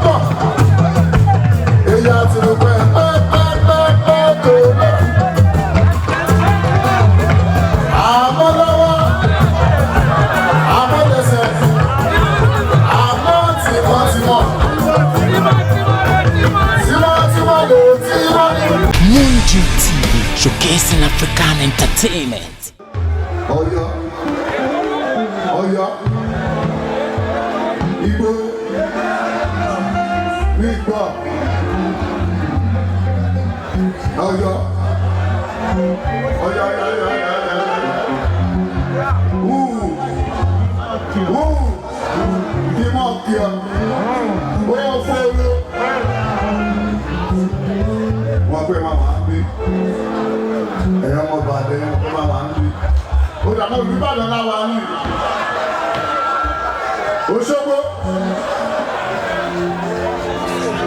Bọ̀. Èyí àti rúpẹ́ pẹ́pẹ́pẹ́ tó lọ. Àmọ́ lọ́wọ́, àmọ́ lẹ́sẹ̀, àmọ́ tìmọ̀tìmọ̀. Tímọ́tímọ́ ló tí wọ́n ní. Munji TV, showcasing African entertainment. Ọ̀yọ́, Ọ̀yọ́, Ìgbò, Ìgbò, Ọ̀yọ́, Ọ̀yọ́, Ọ̀yọ́, Ọ̀yọ́, Ọ̀yọ́. Wúù, wúù, kí mọ̀ kí ọ, ó fọ́lọ́. Wọ́n pè máa ń bí, ẹ̀yọ́ ọmọ Ìbàdàn wọ́n pè máa ń bí. Ó dàgbà Olùbàdàn láwa ní. Òṣogbo.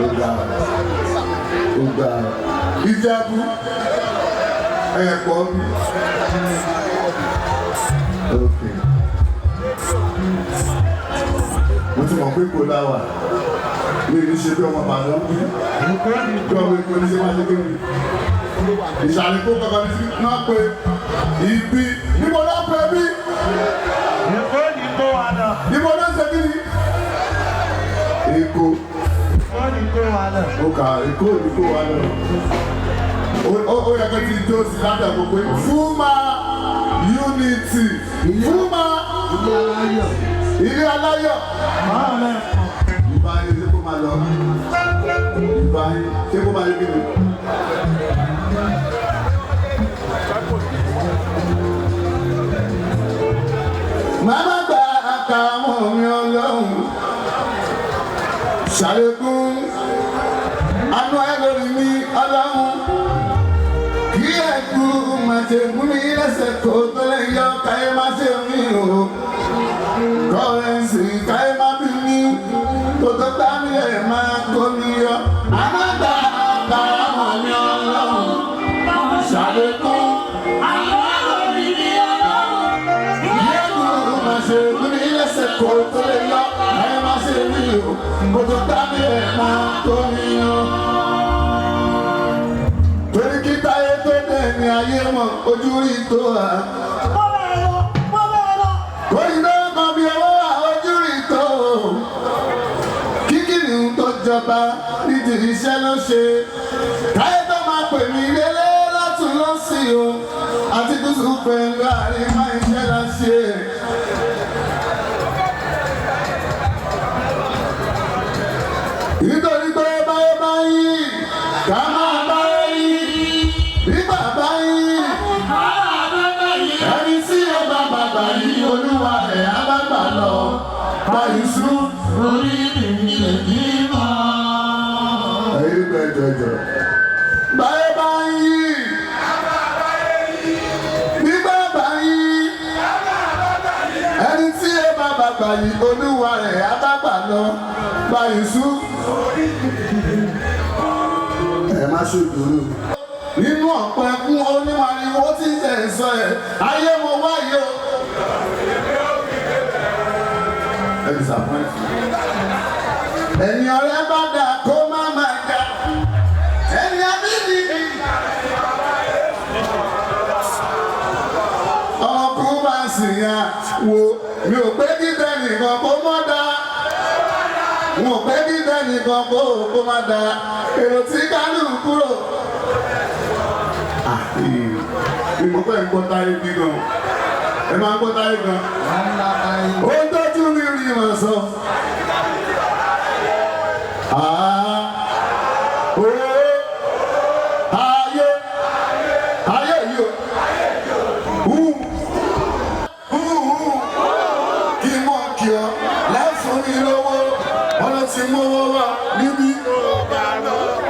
Ó ga, ó ga. Ìjẹ̀bú, ẹ̀pọ̀ bí. Ok. Mo ti mọ̀ pé kò láwà. Mi ní ṣe bí ọmọ Ìbàdàn bí. Bí ọmọ Èkó ní ṣe máa ṣe kéwì. Ìsàlẹ̀ kó kankan ní sí náà pé ibi. Níbo náà pé bí? Èkó ní kó wa lọ. Níbo náà ṣe kí ni? Èkó. Èkó ní kó wa lọ. Ó kà Èkó ní kó wa lọ. Ó yẹ kó ti jó sí látàkó pé Fúnma Unity. Fúnma Ilé aláyọ̀. Ilé aláyọ̀. Máa lẹ pọ̀. Ìbá yín ṣé kó máa lọ? Ìbá yín ṣé kó máa yé kí ni? Màmá gba àkàmọ́ mi ọlọ́run. Ṣàlékún àánú ẹ lórí mi ọlọ́run. Kí ẹ̀kú máa ṣe gún mi lẹ́sẹ̀ kó tó lè yọ káyé má ṣe mí o. Kọ́rẹ́nsì káyé má bí mi. Kó tó gbá mi lẹ̀ máa kó mi yọ. Màmá gba àkàmọ́ mi ọlọ́run. Ṣàlékún àánú ẹ lórí mi ọlọ́run. Kí ẹ̀kú máa ṣe gún mi lẹ́sẹ̀ kó tó lè yọ káyé má ṣe mí o. Kó tó gbá mi lẹ̀ máa kó mi yọ. Torí kí táyé tó dẹ̀ ní ayé mọ̀ ojú rí tó a. Oyin náà kan bí owó ojú rí tó o. Kíkìrì ń tó jọba nídìí iṣẹ́ ló ṣe. Táyé tó máa pè mí lélé látún lọ́sìn o. Àti gúúsù pẹ̀lú àríwá iṣẹ́ la ṣe. Nítorí pé báyé bá yí, ká máa bá yí. Bí bàbá yí, ẹni tí ó bá bàbá yí, olúwa rẹ̀ á bá gbà lọ. Báyìí sún. Orí mi lè bímọ. Ẹ̀yin gbẹ jọjọ. Báyé bá yí, bí bàbá yí, ẹni tí ó bá bàbá yí, olúwa rẹ̀ á bá gbà lọ. Báyìí sún. Ẹ má ṣòdòrò. Nínú ọ̀pọ̀ ẹkún oníwàriwo tí ń tẹ̀ sọ ẹ̀, ayé mo wáyé o. Ẹ disappoint. Ẹ̀yin ọ̀rẹ́ bá dà kó má má jà. Ẹ̀yin abíbi. Ọkùnrin bá sì yà wò mi ò pé dídẹ nìkan kó mọ́ dá. N ò pé dídẹ nìkan kó má dá. Èrò tí kálù kúrò. Ìmọ̀ pé ń gbọ́ táyé bí gan. Ẹ máa ń gbọ́ táyé gan. Wàhálà ayé. Ó ń tọ́jú mi rí mọ̀ sọ. Ah, oh, ayé, ayé yìí o. Hú, hú, hú. Kí mọ̀ kí ọ, láì fún mi lówó, wọ́n lọ ti mówó wá níbí.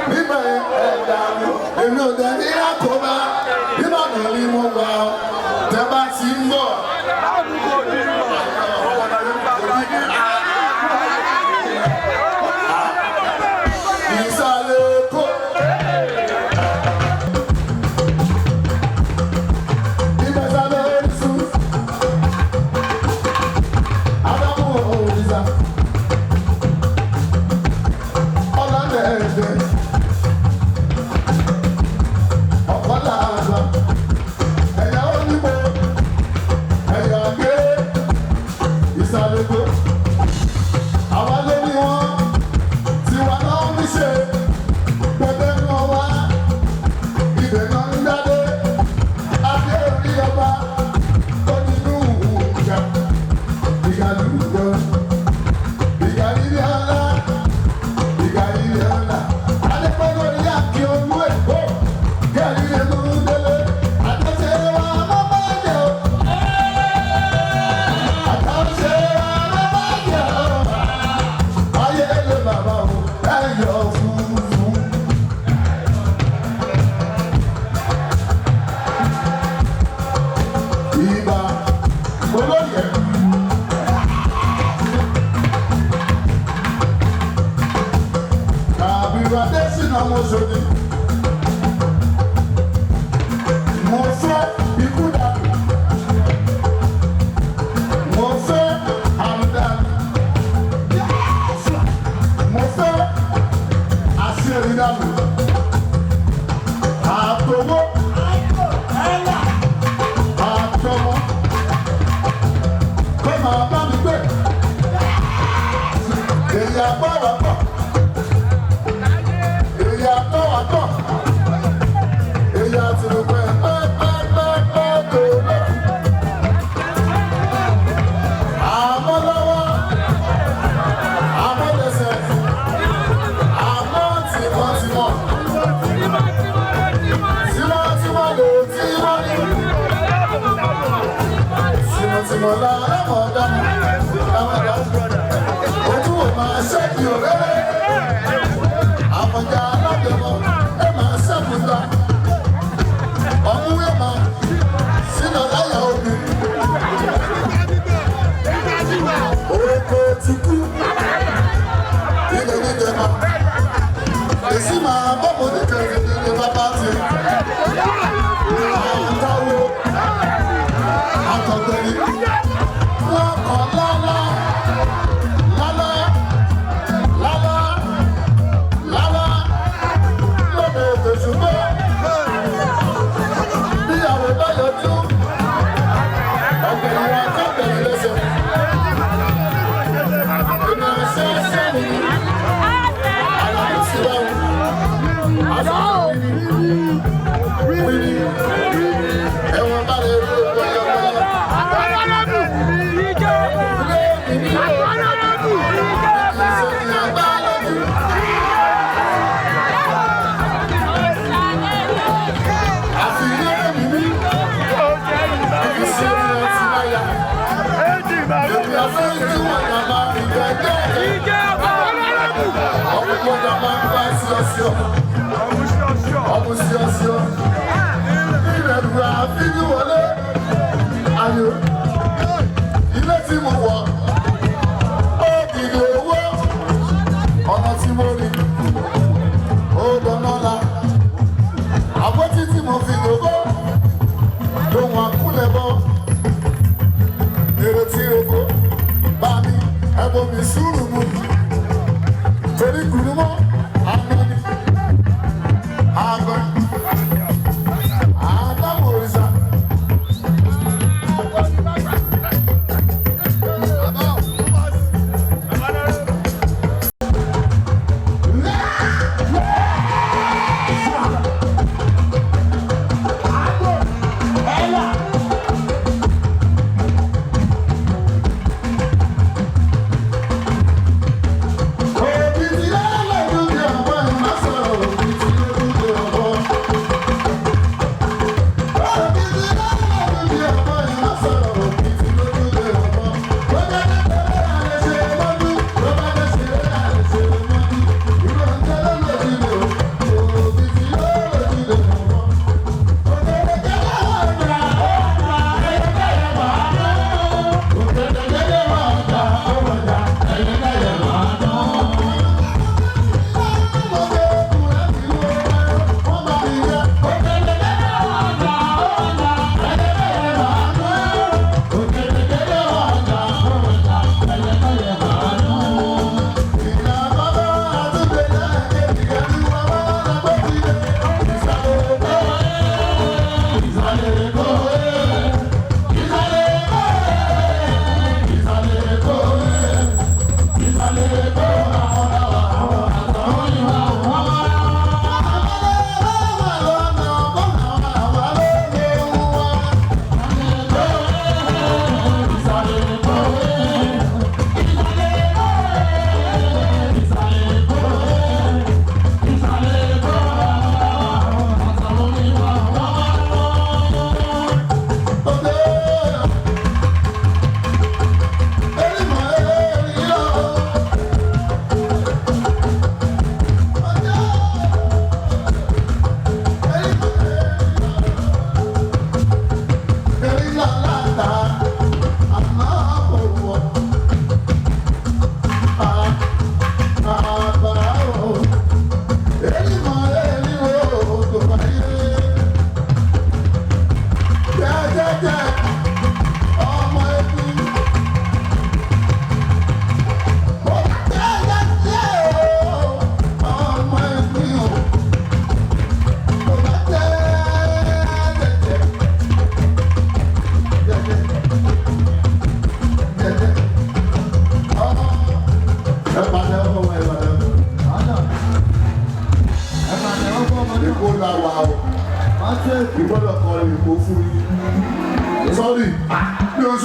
Níbẹ̀ ẹ̀dá mi, èmi ò dẹ̀ ní àkóbá, Ìbàdàn ni mo wà ọ́, tẹ́ bá ti ń bọ̀. Ìsàlẹ̀ Èkó. Ìbẹ̀sàlẹ̀ Orísun. Ádámù Òrìṣà. Alágbẹ̀dẹ. Ọ̀pọ̀ làgbà. Ẹ̀yà onígbò. Ẹ̀yà gbé. Ìsàlẹ̀kọ. Àwa ló ní wọn. Tiwa náà ń ṣe. Gbẹgbẹ́ náà wá. Ibẹ̀ náà ń dádé. Adé orí ọba. Ó nínú ìjà. Ìgàlúgbọ̀. Ìgàlílẹ̀ ọlá. Ìgàlílẹ̀ ọlá. Adépẹ́lú orí àkí olú èkó. Kẹ́rìíre ló ń délé. Àtẹ̀sẹ̀ wa má bá jẹ́ o. Àtàwọ̀ṣe wa má bá jẹ́ o. Ayé lè bàbá o, ẹ̀yọ̀ funfun. Ìbà olóyè. Kàbírù Adésínà mo ṣòdì. Mo fẹ́ ikú dànù. Mo fẹ́ àrùn dànù. Mo fẹ́ àṣírí dànù. Àtòwó àtọmọ kó máa bá mi gbé. Èyí àgbọ̀wọ̀ pọ̀. Èyí àtọ̀wọ̀ pọ̀. Èyí àtìrùpẹ̀ pẹ́pẹ́pẹ́ tó lókun. Àmọ́ lọ́wọ́, àmọ́ lẹ́sẹ̀, àmọ́ tìmọ̀tìmọ̀. Tìmọ̀tìmọ̀ lò tí wọ́n ní. Tìmọ̀tìmọ̀ la lámọ̀ dáná, lámọ̀ dáná. Ojú ò máa ṣẹ́kì òréré. Àfọ̀njá alágbẹ̀mọ, ẹ máa ṣẹ́kùtà. Ọmú ẹ máa sínú láyà obì. Oko ti kú. Ilé níjẹ máa. Èsì máa bọ́bọ̀ ní kẹrin ní bàbá ti. Àtàwọ̀ àtọ̀gbẹ̀rì. Wọ́n kọ̀ lálá. Lálá. Lálá. Lálá. Lọ́dọ̀ òṣùgbọ́. Bíyàwó bá yọjú. Ọ̀gbẹ̀rì wọn kọ́gbẹ̀rì lẹ́sẹ̀. Ìmọ̀ ṣẹ́ sẹ́mi. Aláìsí báwo. Wíwí. Ẹ̀wọ̀n bá lè rí òkú ẹ̀yọ̀ pẹ̀lú. Ilé tí mo wọ̀, ó dìde owó, ọ̀nà tí mo rí, ó dọ̀nà la àpótí tí mo fi dògbò lòun àkúlẹ̀ bọ̀ èrò tí roko bá mi ẹ̀bùn mi sùúrù mu torí kùrú mọ́ àná ni àgbà àdámọ̀ òrìṣà. Òbí ti lẹ́lẹ́dùn.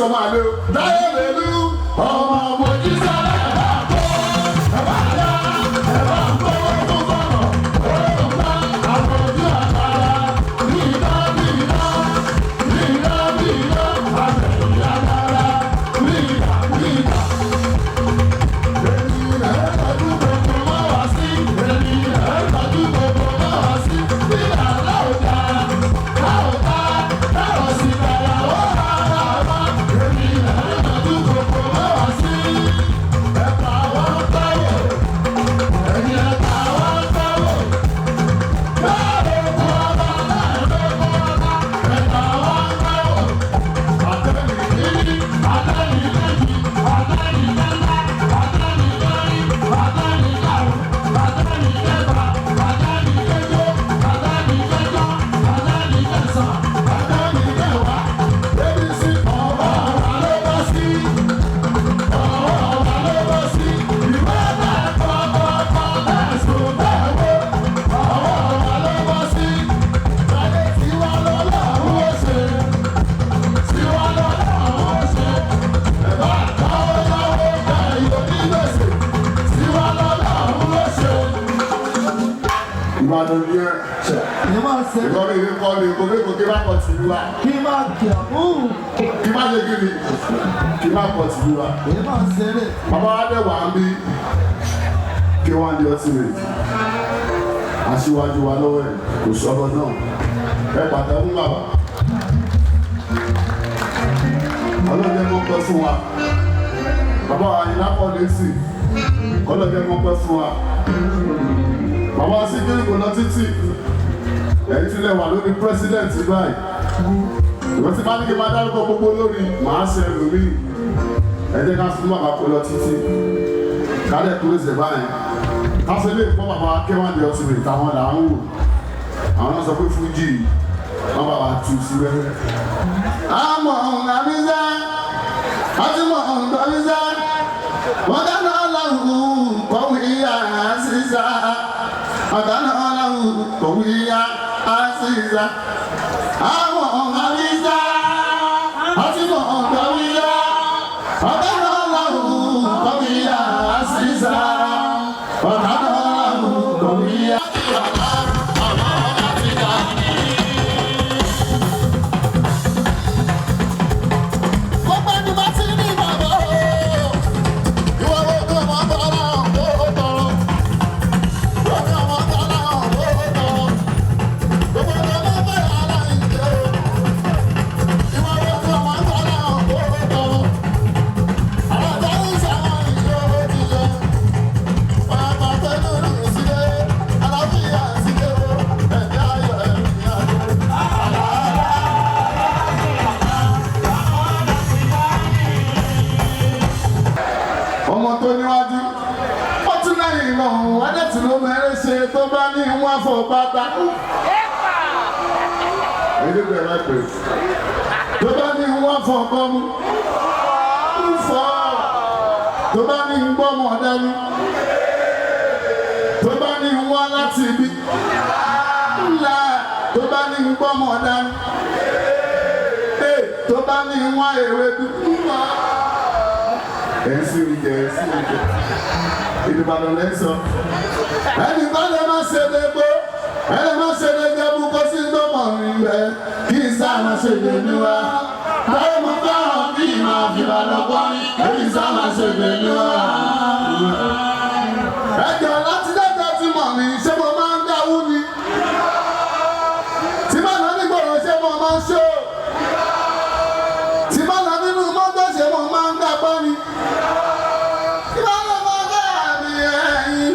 sọ máa lé o. Táyé lèlú ọmọ Mojísọ́lá ẹ̀ bá kó ẹ̀ bá dá ẹ̀ bá kó fún bọ̀rọ̀ ó bá àpọ̀jù àkàrà bí iná bí iná bí iná bí iná àbẹ̀yìn àkàrà bí ìgbà bí ìgbà. Èmi rẹ̀ tọ́jú gbogbo mọ́ wá sí. Èmi rẹ̀ tọ́jú gbogbo mọ́ wá sí. Bí àlá ò dá, láò dá, láò sì dára ó rárá wá. Èmi rẹ̀ tọ́jú gbogbo mọ́ wá sí. Ẹ̀ka wọn táwọ̀, ẹ̀yìn ẹ̀ka wọn táwọ̀. Láàrin kú ọba, láàrin kú ọba, ẹ̀ka wọn táwọ̀. Àtẹ̀lì kìíní, àtẹ̀lì kejì, àtẹ̀lì kẹta, àtẹ̀lì kẹrin, àtẹ̀lì karùn-ún, àtẹ̀lì kẹfà, àtẹ̀lì keje, àtẹ̀lì kẹjọ, àtẹ̀lì kẹsàn-án, àtẹ̀lì kẹwàá. ABC ọ̀wọ́ wa ló bọ́ sí. Ọ̀wọ́ wa ló bọ́ sí. Ìwé bẹ́ẹ̀ kọ́ kọ́ kọ́ ẹ̀sùn bẹ́ẹ̀ wó. Ọ̀wọ́ wa ló bọ́ sí. Táyé tiwa lọ́lọ́run ó ṣe. Tiwa lọ́lọ́run ó ṣe. Ẹ̀bá káwọ́ náwó bẹ́ẹ̀ yóò ní gbèsè. Tiwa lọ́lọ́run ó ṣe. Ìbàdàn ni ẹ Èyí máa ṣe ìkọ́ni ìwé kọ́ ni kò kò kí má kọ̀ tìlú wa kí máa kí àmú. kí má ṣe kí ni kí má kọ̀ tìlú wa. Èyí máa ṣeré. Bàbá wa dẹ̀ wà ń bí kí wọ́n di ọtí rè aṣíwájú wa lọ́wọ́ ẹ̀ kò sọ̀rọ̀ náà ẹ pàtàkì fún bàbá. Ọlọ́jẹ́ mọ́ pẹ́ fún wa bàbá wa yìí lápọ̀ lẹ́sì ọlọ́jẹ́ mọ́ pẹ́ fún wa bàbá wa sí kí kò lọ títì ẹ̀yìn tí lẹ̀ wà lórí pírẹ́sídẹ̀ǹtì báyìí ìwọ́n ti bá ní kí n máa dárúkọ gbogbo lórí màá ṣe ẹlòmíì ẹ jẹ́ ká fún bàbá kó lọ títí kálẹ̀ kúrò ṣe báyìí ká ṣe lè fọ́ bàbá kéwàndé ọtí rè táwọn là ń wò àwọn náà sọ pé fújì wọn bàbá tu sí wẹ́wẹ́. àmọ̀ àbíṣá àtìmọ̀ àbíṣá wọ́n dáná ọlọ́run kọ̀wé àṣìṣà wọ́n dáná ọlọ́run kọ̀wé àṣìṣà àmọ̀ àbíṣá àtìmọ̀ àbíṣá ọ̀dáná ọlọ́run kọ̀wé àṣìṣà ọ̀dáná ọlọ́run kọ̀wé àṣìṣà. Gbogbo ẹni bá ti ní ìgbàgbọ́ o, ìwọ wo ni ọmọ bọ́lá ọ̀hún ó tọrọ? Ìwọ ni ọmọ bọ́lá ọ̀hún ó tọrọ? Gbogbo ẹni ọmọ bẹ́ẹ̀ aláìjẹ́ o, ìwọ wo ni ọmọ bọ́lá ọ̀hún ó tọrọ? Àwọn ọ̀dọ́ ń ṣàwọn ìjọ ó ti yẹ. Bàbá pẹ̀lú ìrùsílẹ̀, àlàáfíà sílẹ̀ o, ẹ̀mí ayọ̀ ẹ̀mí ayọ̀. Ọmọ tó níwájú ó tún lẹ́yìn ìmọ̀ òun adẹ́tì ló mẹ́rẹ́ ṣe tó bá ní wọ́n fọ bàtà. Ẹ̀ẹ́dẹ́gbẹ̀rún bẹ̀rẹ̀ pé tó bá ní wọ́n fọ kọ́mú ń fọ́ tó bá ní ń gbọ́mọ̀ dání tó bá ní ń wá láti ibi ńlá tó bá ní ń gbọ́mọ̀ dání tó bá ní ń wá ewédú ńlá ẹ̀ ń sí mi jẹ ẹ̀ ń sí mi jẹ Ìbàdàn lẹ́ ń sọ. Ẹnì kan lè má ṣe dégbò ẹnì má ṣe dégbò kó sí gbọ́mọ̀ rìn rẹ̀ kí sá má ṣe dènú wa. Táyé mo fẹ́ràn kí n máa fi Ìbàdàn kọrin kí sá má ṣe dènú wa. Ẹjọ́ láti dẹ́gbẹ́ tí mọ̀ mí ṣé mo máa ń dáwú ni? Tí bá lọ nígboro ṣé mo máa ń ṣó? Tí bá lọ nínú mọ́tò ṣé mo máa ń gbàgbọ́ ni? Tí bá lọ máa bá àmì ẹ̀yìn.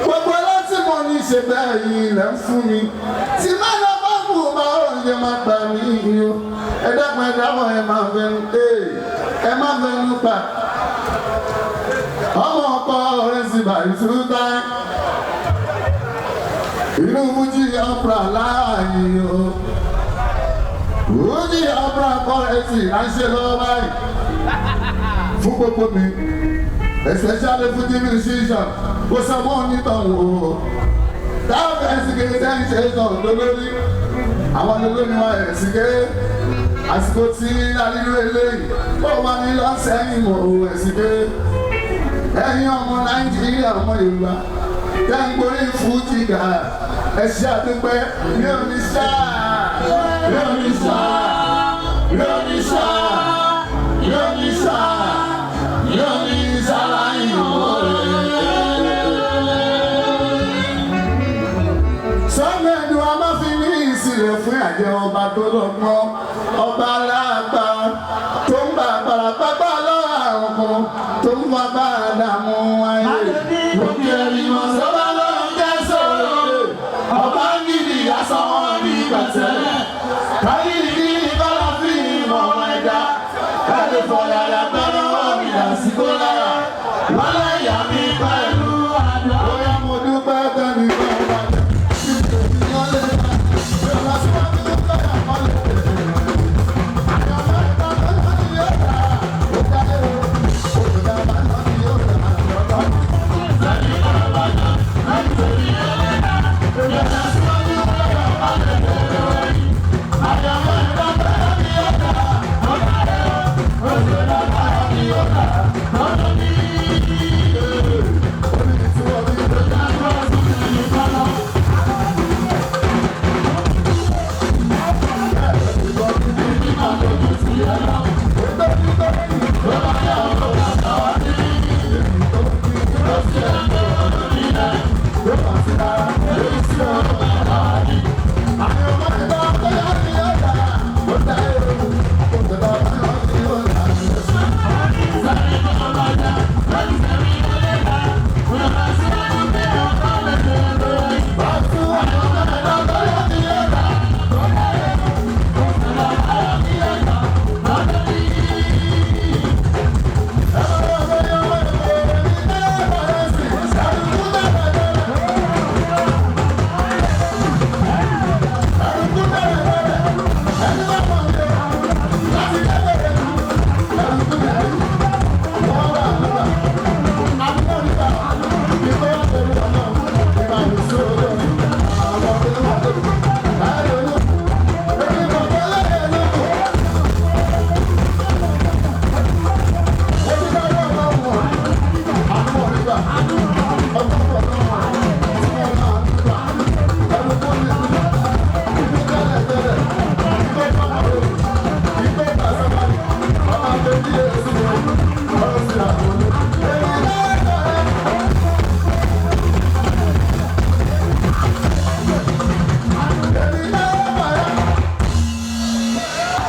Gbogbo láti mọ̀ ní ṣe bẹ́ẹ̀ yìí lẹ́ ń fún mi. Tí má lọ bá mú bá oúnjẹ máa gbà mí o. Ẹ dákun ẹ dábọ̀ ẹ máa fẹnu ẹ má fẹnu pa. Ọmọ ọkọ rẹ̀ sì bàrí túta. Inú Fuji opera láàyè o. Fuji opera kọ́rẹ́sì ránṣẹ́ lọ́wọ́ báyìí. Fún gbogbo mi, especially Fuji musician, kò sọ mọ́ onítọ̀hún o. Táwọn ẹ̀sìn kiri tẹ́ ń ṣe sọ̀rọ̀ lólórí. Àwọn lólórí wa ẹ̀sìn kiri. Àsìkò tí alílú eléyìí ó wà ní lọ́sẹ̀yìn mọ̀ ò ẹ̀sìn dé. Ẹ̀yin ọmọ Nàìjíríà, ọmọ Yorùbá tẹ́ ń gborí fújì gà, ẹ ṣé àdúpẹ́. Mi ò ní sáà, mi ò ní sáà, mi ò ní sáà, mi ò ní sáà, mi ò ní sáà láyé òwe. Sọ́mẹ́dù a máa fi ní ìsìlẹ̀ fún àjẹ ọba tó lọ́gbọ́n, ọba aláàgbà tó ń bá àgbàrá pápá lọ́wọ́ àrùn kan tó ń fa bá àdàmú ayé. Òkè ìmọ̀ sọ́ba ló ń jẹ́ sọ̀rọ̀, ọba ń gidi aṣọ wọn ní gbàtẹ́lẹ̀. Káyìí bọ́lá fi ìmọ̀ wọn ẹ̀dá. Káyìí fọyàyà gbọ́dọ̀ wọ́n mi lásìkò lára. Wọ́n láyà mi pẹ̀lú àdó. Bóyá mo dúpẹ́ tẹ́ni bá wà.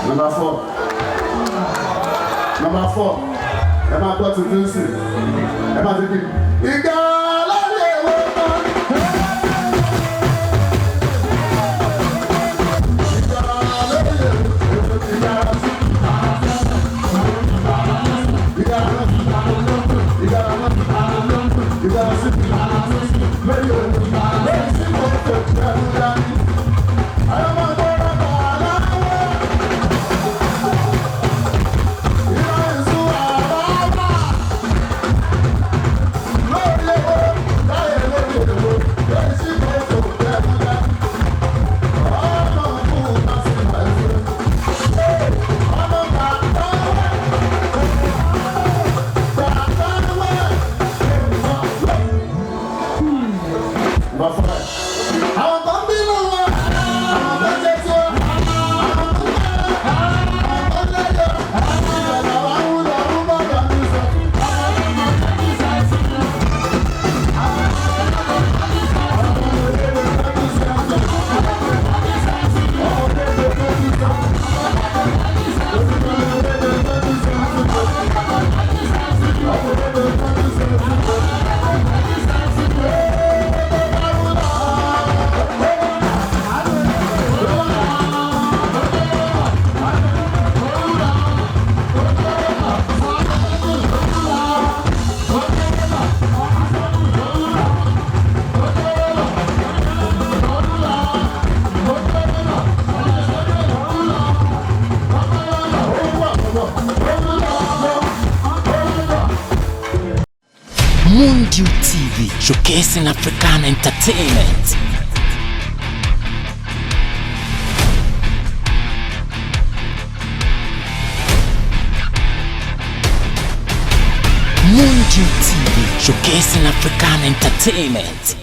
Number four. Number four. Ẹ máa gbọ́ tuntun sí. Ẹ máa tẹ́kì. Ìgbà lórí èwo kan. Ìgbà lórí èwo ìgbà sí. Ìgbà sí. Ìgbà sí. Ìgbà sí. Lórí èwo. Lórí sí kò tó ẹ̀rù dání. Ayọ̀ máa gbọ́ ọ̀rọ̀ àláwọ̀. Àwọn kan bínú wọn, àwọn kan jẹ́ tí wọn, àwọn kan jẹ́ àwọn kan lẹ́yọ̀, ìjọba wa ń lọ ń bọ̀ lọ ní sọ. Mundu TV, showcasing African entertainment. showcasing African entertainment.